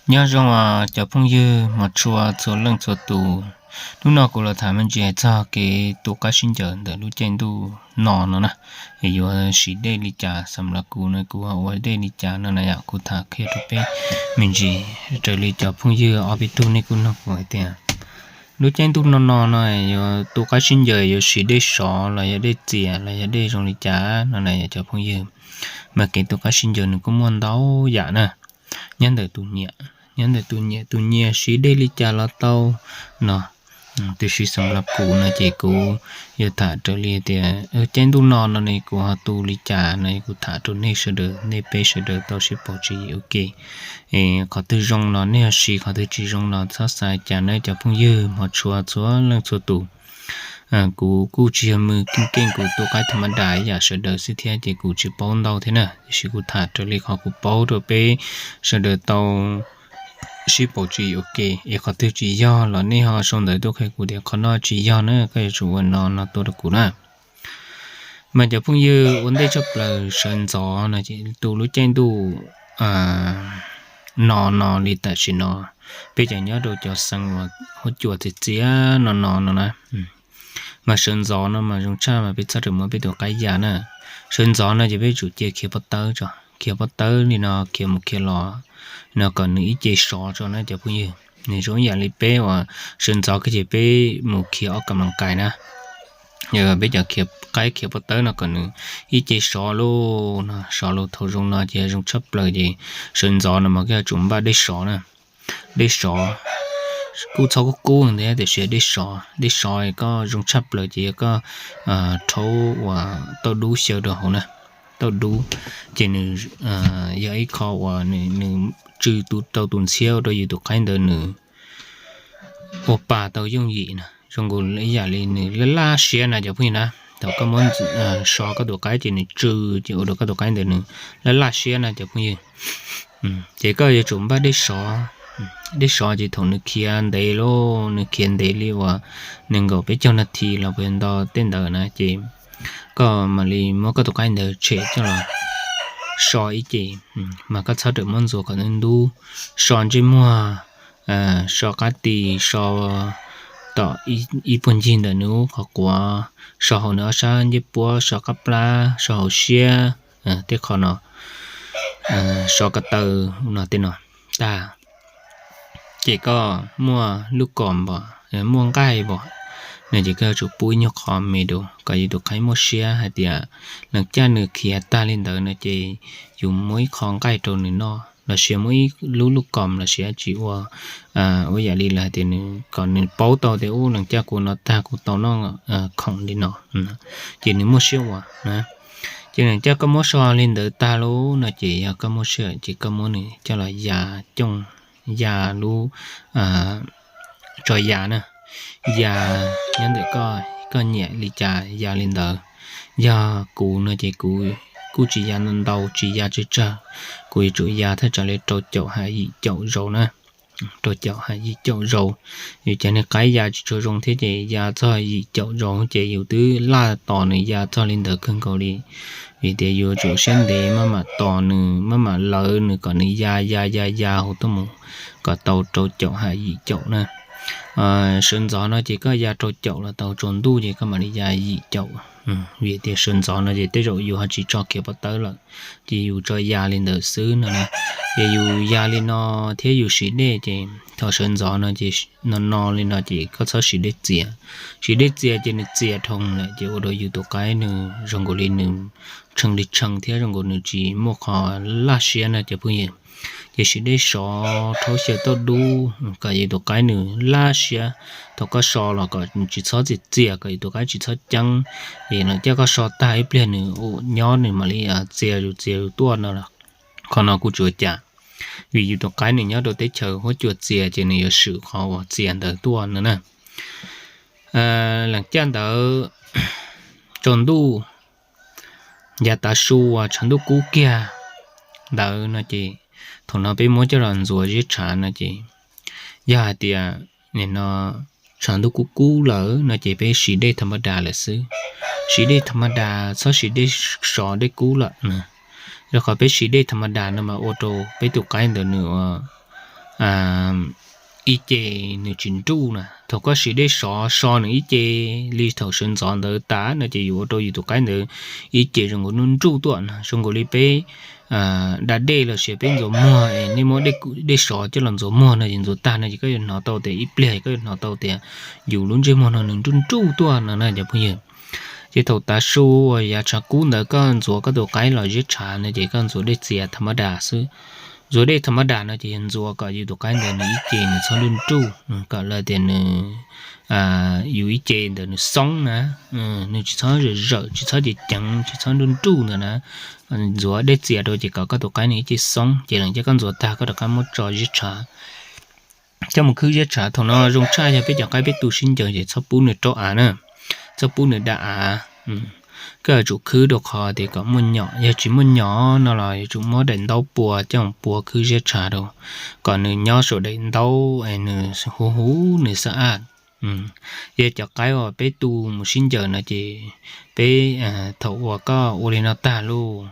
Nyob zoo cov phooj ywg hmov tshua txhua leej txhua tus, hnub no kuv los tham me ntsis txog kev tu qab sib ncaws ntawm lub caij ntuj no no na. Yuav siv dej li cas, xam las kuv no kuv ua dej li cas no na yom, kuv tham qhia rau peb me ntsis. Raws li cov phooj ywg ob peb tug nej kuj nug kuv hais tias lub caij ntuj no no no yuav tu qab sib ncaws yuav siv dej sov los yog dej txias los yog dej zoo li cas no na yom cov phooj ywg. Mas kev tu qab sib ncaws nws kuj muaj ntau yam na. Nyob ntawm tus nyiam, nyob ntawm tus nyiam, tus nyiam siv dej li cas los tau no. Tiam sis xam las kuv no ces kuv yuav tham raws li tias caij ntuj no no ne kuv ho tu li cas no kuv tham rau nej sawv daws, nej peb sawv daws tau sib paub tswv yim ua ke. Qhov twg zoo los nej ho siv, qhov twg tsis zoo los txhob xav cas nawb cov phooj ywg hmov tshua txhua leej txhua tus. Kuv kuj tsis yog mws keej keej, kuv tu qaib tham ma das ib yam sawv daws xwb thiab ces kuv tsis paub ntau thiab na, tiam sis kuv tham raws li qhov kuv paub rau peb sawv daws tau sib paub tswv yim ua ke. Es qhov twg tsis yog los nej ho sau ntawv tuaj qhia kuv tias qhov no tsis yog na, koj yuav tsum ua no no tuaj rau kuv na. Mas cov phooj ywg, ua ntej tshaj plaws sawv ntxov no ces tu lub caij ntuj no no li tam sim no peb cov nyob rau cov xeev uas huab cua txias txias no no no na. Mas sawv ntxov no mas zoo tshaj mas peb txhob rawm muab peb tus qaib ya na. Sawv ntxov no ces peb tsum cia khiav pob tawb tso, khiav pob tawb li no khiav mus khiav los no kom nws ib ce sov tso na cov phooj ywg. Nws zoo ib yam li peb uas sawv ntxov ces peb mus khiav ob kas mas kais na. Peb cov khiav qaib khiav pob tawb no kom nws ib ce sov lauj no, sov lauj. Thaum zoo no ces zoo tshaj plaws ces sawv ntxov no mas koj yuav tsum npaj dej sov na. Dej sov kuj txhob kub kub thiab tiam sis dej sov, dej sov koj zoo tshaj plaws ces yog koj rhaub uas tauj dub xyaw rau hauv na. Tauj dub ces nws yog ib qho uas nws tsw rau tus ntxhiab ua rau yus tus qaib ntawd nws ua pa tau yooj yim na. Zoo nkaus ib yam li nws laj laj siab na cov phooj ywg na. Thaum koj muab so koj tus qaib ces nws tsw ces ua rau koj tus qaib ntawd nws laj laj siab na cov phooj ywg. Ces koj yuav tsum npaj dej sov. Dej sov ces thaum nws khiav ntev lauj, nws khiav ntev li uas nees nkaum peb caug nas this los puas yog nto tej ntawd na ces koj mam li muab koj tus qaib ntawd tshem coj los so ib ce. Mas koj txhob rawm muab ntxuav kom ntub ntub. So ntsej muag, so qab tis, so tom ib puag ncig ntawm nws ub qhov quav, so hauv nws ob sab ncej puab, so qab plab, so hauv siab, tej qho no, so ko taw no tej no tag. Ces koj muaj lub kom npom, muaj nqaij npom no ces koj yuav tsum pub ib nyuag qho me rau kom yus tus qaib muaj siab hais tias lees caj nws khiav tag li ntawd no ces yus muab ib qho nqaij rau nws noj los sis muab ib lub lub kom los sis dab tsi ua, ua yam li lawv hais tias nws kom nws paub tau tias ub lees caj kuv no tag kuv tau noj khoom li no, ces nws muaj siab ua na. Ces lees caj koj muab so li ntawd tag lauj no ces yog koj muaj siab ces koj muab nws coj los ya cooj, ya lub tso ya na, ya nyob ntawm koj nyiam li cas ya li ntawd. Yog kuv no ces kuv kuj tsis ya ntau tsis ya tsawg tsawg, kuv yuav tsum ya thaj tsam li rau caum ha yim caum zaus na. Rau caum ha yim caum zaus, yus cov niag qaib ya tsis tshua zoo thiab ces ya txog yim caum zaus ces yus twb laj tos nws ya txog li ntawd kawg nkaus li. Vim tias yuav tsum siab ntev maj mam tos nws, maj mam lawv nws kom nws ya ya ya ya hauv tuaj mus kom tau rau caum ha yim caum na. Sawv ntxov no ces koj ya rau caum los tau, tsaus ntuj ces koj mam li ya yim caum. Vim tias sawv ntxov no ces tej zaum yus ho tsis tso khiav pob tawb lawm, ces yus tso ya li ntawd xwb no na. Ces yus ya li no thiab yus siv dej ces thaum sawv ntxov no ces no no li no ces koj txhob siv dej txias. Siv dej txias ces nws txias dhau lawm ces ua rau yus tus qaib nws zoo nkaus li nws tshee li tshee thiab zoo nkaus nws tsis muaj qhov laj siab na cov phooj ywg. Ces siv dej sov rhaub xyaw tauj dub kom yus tus qaib nws laj siab. Thaum koj so los kom nws tsis txhob txias txias, kom yus tus qaib tsis txhob ceeb. Es lees caj koj so tag ib pliag nws nyob nws mam li txias zus txias zus tuaj no, qhov no kuj tsis ua cas, vim yus tus qaib nws nyob rau teb chaws huab cua txias ces nws yuav swm qhov uas txias ntawd tuaj no na. Lees caj ntawd tsaus ntuj yav tav su uas tshav ntuj kub kiag ntawd no ces thaum no peb muab coj los ntxuav ziab tshav no ces yog hais tias nim no tshav ntuj kub kub lawm no ces peb siv dej tham ma das lawm xwb. Siv dej tham ma das, txhob siv dej sov dej kub lawm. Rau qhov peb siv dej tham ma das no mas ua rau peb tus qaib ntawd nws ua ib ce nws tsis nruj na. Thaum koj siv dej sov so nws ib ce li thaum sawv ntxov ntawd tas no ces yuav ua rau yus tus qaib ntawd ib ce zoo nkaus nruj nruj tuaj no, zoo nkaus li peb da dej los sis peb ntxuav muag, nej muab dej sov coj los ntxuav muag no ces ntxuav tag no ces koj yuav hnov tau tias ib pliag koj yuav hnov tau tias yus lub ntsej muag no nws nruj nruj tuaj no na cov phooj ywg. Ces thaum tav su uas yav tshav kub ntawd koj ntxuav koj tus qaib los ziab tshav no ces koj ntxuav dej txias tham mab das xwb. Ntxuav dej tham mab das no ces yog ntxuav kom yus tus qaib ntawd nws ib ce nws txhob nruj nruj, kom lawv tias nws yus ib ce ntawd nws xoob na, nws tsis txhob zawm zawm, tsis txhob ceev ceev, tsis txhob nruj nruj ntawd na. Ntxuav dej txias rau ces kom koj tus qaib nws ib ce xoob ces lawv coj koj ntxuav tag koj rov qab muab tso ziab tshav. Coj mus khwb ziab tshav. Thaum no zoo tshaj yog peb cov qaib peb tu sib ncaws ces txhob pub nws raub av na, txhob pub nws da av. Koj yuav tsum khwb rau qhov tias kom muaj nyom, yog tsis muaj nyom no los yuav tsum muab daim ntaub pua coj mus pua khwb ziab tshav rau kom nws nyob saum daim ntaub es nws huv huv nws xab aj. Yog cov qaib uas peb tu mus sib ncaws no ces peb, thaum uas koj ua li no tag lauj,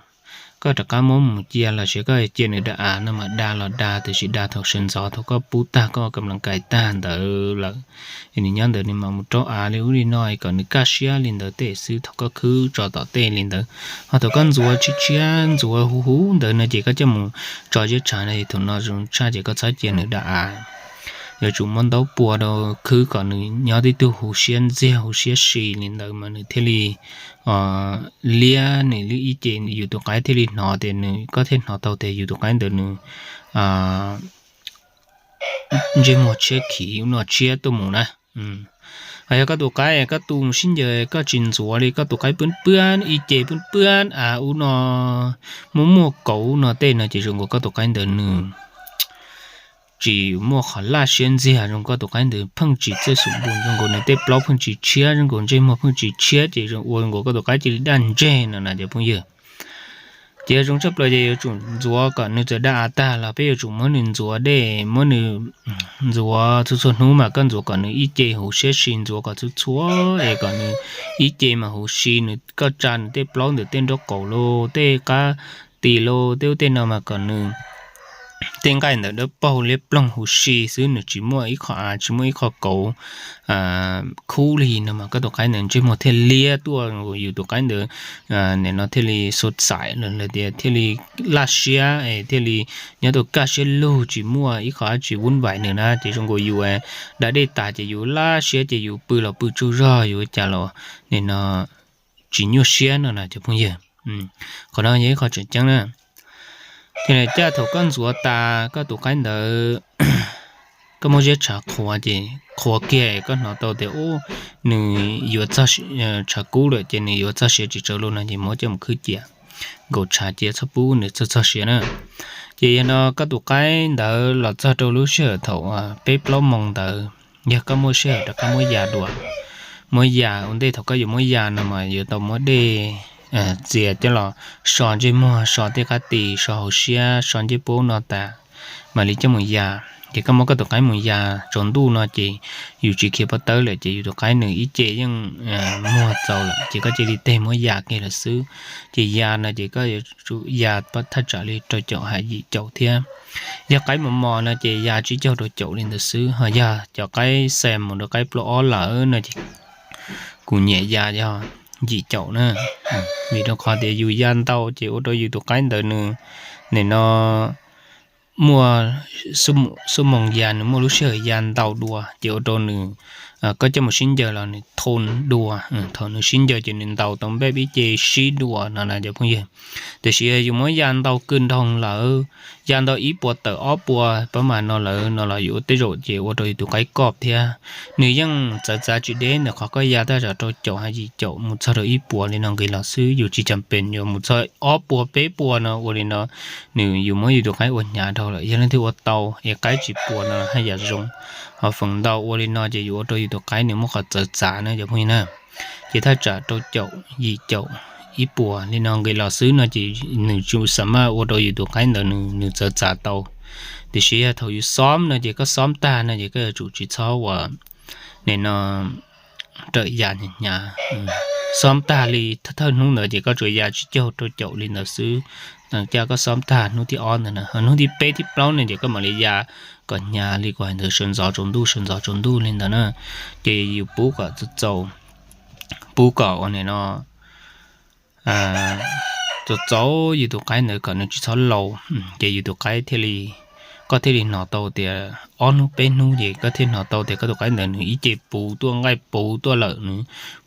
koj rov qab muab mus cia los sis koj cia nws da av no mas da los da tiam sis da thaum sawv ntxov thaum koj pub tag koj kam las kais tag ntawd lawm, nws nyob ntawd nws mam mus raub av li ub li no kom nws kaj siab li ntawd tej xwb. Thaum koj khwb tso tom tej li ntawd, ho thaum koj ntxuav tshiab tshiab ntxuav huv huv ntawd no ces koj coj mus tso ziab tshav no thaum no zoo tshaj ces koj txhob cia nws da av. Yuav tsum muab ntaub pua rau khwb kom nws nyob tib tug huv siab ntxiag huv siab si li ntawd mas nws thiaj li liab nws lub ib ce, yus tus qaib thiaj li hnov tias nws, koj thiaj hnov tau tias yus tus qaib ntawd nws ntsej muag tshiab khiv ub no tshiab tuaj mus na. Ho yog koj tus qaib koj tu mus sib ncaws koj tsis ntxuav li koj tus qaib pwb pwb ib ce pwb pwb av ub no muaj muaj kauv ub no tej no ces zoo nkaus koj tus qaib ntawd nws tsis muaj qhov laj siab ntxiag, zoo koj tus qaib ntawd pheej tsis txawj xum npu, zoo nkaus nws tej plaub pheej tsis tshiab, zoo nkaus ntsej muag pheej tsis tshiab ces ua nkaus koj tus qaib cia li daj ntseg no na cov phooj ywg. Ces yog zoo tshaj plaws ces yuav tsum ntxuav kom nws txawm da av tag los peb yuav tsum muab nws ntxuav dej, muab nws ntxuav txhua txhua hnub mas koj ntxuav kom nws ib ce huv siab si, ntxuav kom txhua txhua es kom nws ib ce mas huv si, nws koj tsa nws tej plaub ntawm tej nraub qaum los tej qab tis los tej ub tej no mas kom nws tej nqaij ntawd dawb paug liab ploog huv si xwb, nws tsis muaj ib qho av tsis muaj ib qho kauv khub li no mas koj tus qaib ntawd ntsej muag thiaj liab tuaj, yus tus qaib ntawd nim no thiaj li xua xaim los tias thiaj li laj siab es thiaj li nyob tau kaj siab lug tsis muaj ib qho dab tsi vub vais nws na. Ces zoo nkaus yus da dej tas ces yus laj siab ces yus pw los pw tsaug zog, yus ua cas los nim no tsis nyuaj siab no na cov phooj ywg. Qhov no yog ib qho tseem ceeb na. Ces caj thaum koj ntxuav tas koj tus qaib ntawd, koj muab ziab tshav qhuav ces qhuav kiag koj hnov tau tias ub, nws yuav txog tshav kub lawm ces nws yuav txog siav tsis tsawg lawm no ces muab coj mus khwb cia, nkaum tshav cia txhob pub nws txog txog siav na. Ces yog no koj tus qaib ntawd los txog rau lub sij hawm thaum peb plaub moos ntawd, yog koj muaj sij hawm rov qab muab ya dua, muab ya ua ntej thaum koj yuav muab ya no mas yuav tau muab dej txias coj los so ntsej muag, so tej qab tis, so hauv siab, so ncej puab no tas mam li coj mus ya. Ces koj muab koj tus qaib mus ya tsaus ntuj no ces yus tsis khiav pob tawb lawm ces yus tus qaib nws ib ce yeej muag txaus lawm ces koj cia li teg muab ya kiag lawm xwb. Ces ya no ces koj yuav tsum ya thaj tsam li rau caum ha yim caum thiab. Yog qaib mos mos no ces ya tsib caug rau caum li ntawd xwb, ho yog cov qaib xa mus rau qaib plaub ob lawm no ces kuv nyiam ya yog yim caum na. Vim rau qhov tias yus ya ntau ces ua rau yus tus qaib ntawd nws nim no muaj xuab moos ya, nws muaj lub sij hawm ya ntau dua ces ua rau nws, koj coj mus sib ncaws los nws thoo dua. Thaum nws sib ncaws ces nws ntaus tau npej ib ce sib dua no na cov phooj ywg. Tiam sis yus muab ya ntau kawg nroog lawm, ya ntau ib puas tawm ob puas pab mas no lawm no los yuav tej zaum ces ua rau yus tus qaib koj thiab. Nws yeej txawv txav tsis deb ntawm qhov koj ya thaj tsam rau caum ha yim caum mus txog rau ib puas li no nqis los xwb, yus tsis cam pem yuav mus txog ob puas peb puas no ua li no. Nws yus muab yus tus qaib ua hnyav dhau lawm, yog leej twg ua tau es qaib tsis puas no haj yam zoo. Ho feem ntau ua li no ces yuav ua rau yus tus qaib nws muaj qhov txawv txav na cov phooj ywg na. Ces thaj tsam rau caum yim caum ib puas li no nqis los xwb no ces nws tsis xam maj ua rau yus tus qaib ntawd nws txawv txav tau. Tiam sis yog thaum yus xob no ces koj xob tag no ces koj yuav tsum tsis txhob ua nim no rawm ya hnyav hnyav. Xob tag li thawj hnub ntawd ces koj tsuas ya tsib caug rau caum li ntawd xwb, Caj koj xob tag hnub thib ob ntawd na, hnub thib peb thib plaub ne ces koj mam li ya kom hnyav li kuv hais ntawd, sawv ntxov tsaus ntuj, sawv ntxov tsaus ntuj li ntawd na. Ces yus pub kom txaus, pub kom ua li no, txaus txaus yus tus qaib ntawd kom nws tsis txhob laus, ces yus tus qaib thiaj li, koj thiaj li hnov tau tias ob hnub peb hnub ces koj thiaj hnov tau tias koj tus qaib ntawd nws ib ce puv tuaj, nqaij puv tuaj lawm,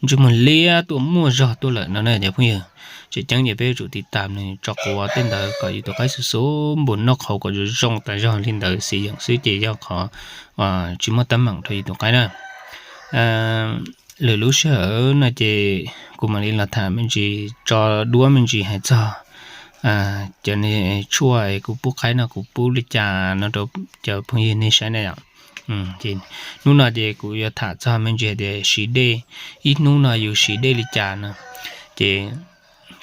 nws ntsej muag liab tuaj, muaj zog tuaj lawm no na cov phooj ywg. Tseem ceeb ces peb yuav tsum tiv tam nws tso quav tej ntawd kom yus tus qaib xub xub npus noj qhauv kom zoo zoo tas zog li ntawd xwb, yeem xwb ces yog qhov tsis muaj teeb meem rau yus tus qaib na. Lwm lub sij hawm no ces kuv mam li los tham me ntsis, tso duab me ntsis hais txog cov niag tshuaj kuv pub qaib no kuv pub li cas no rau cov phooj ywg nej saib na yom. Hnub no ces kuv yuav tham txog me ntsis hais tias siv dej, ib hnub no yus siv dej li cas no. Ces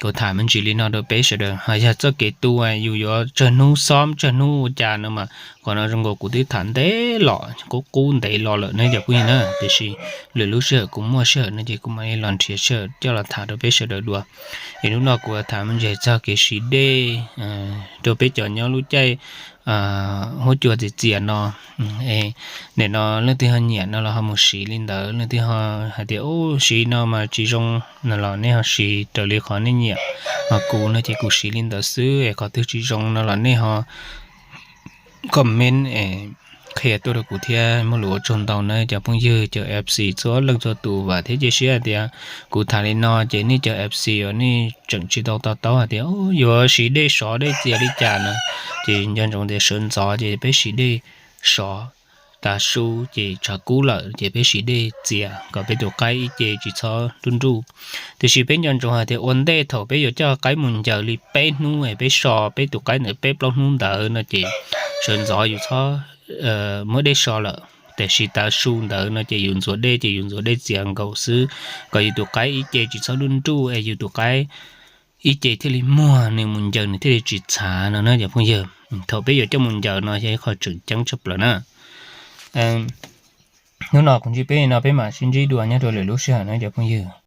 kuv tham me ntsis li no rau peb sawv daws, ho yog txoj kev tu yus yuav tsawg hnub xob tsawg hnub ua cas no mas qhov no zoo nkaus kuv twb tham ntev los, qub qub ntev los lawm ne cov phooj ywg na, tiam sis lwm lub sij hawm kuv muaj sij hawm no ces kuv mam li los nrhiav sij hawm coj los tham rau peb sawv daws dua. Es hnub no kuv tham me ntsis txog kev siv dej rau peb cov nyob lub caij huab cua txias txias no. Nim no leej twg ho nyiam no los ho mus siv li ntawd, leej twg ho hais tias ub siv no mas tsis zoo no los nej ho siv raws li qhov nej nyiam. Ho kuv no ces kuv siv li ntawd xwb, es qhov twg tsis zoo no los nej ho comment es qhia tuaj rau kuv thiab. Muaj lus ua tsaug ntau na cov phooj ywg, cov F C txhua leej txhua tus, vam thiab cia siab hais tias kuv tham li no ces nej cov F C uas nej tseem tsis tau to taub hais tias yuav siv dej sov dej txias li cas no, ces nco ntsoov tias sawv ntxov ces peb siv dej sov, tav su ces tshav kub lawm ces peb siv dej txias kom peb tus qaib ib ce tsis txhob nruj nruj. Tiam sis peb nco ntsoov hais tias ua ntej thaum peb yuav coj qaib mus ncaws li peb hnub es peb so peb tus qaib ntawd peb plaub hnub ntawd no ces sawv ntxov yus txhob muab dej so lawm, tiam sis tav su ntawd no ces yus ntxuav dej ces yus ntxuav dej txias nkaus xwb, kom yus tus qaib ib ce tsis txhob nruj nruj es yus tus qaib ib ce thiaj li muag, nws mus ncaws nws thiaj li tsis txhav no na cov phooj ywg. Thaum peb yuav coj mus ncaws no yog ib qho tseem ceeb tshaj plaws na. Hnub no kuv ntsib peb li no, peb mam sib ntsib dua nyob rau lwm lub sij hawm na cov phooj ywg.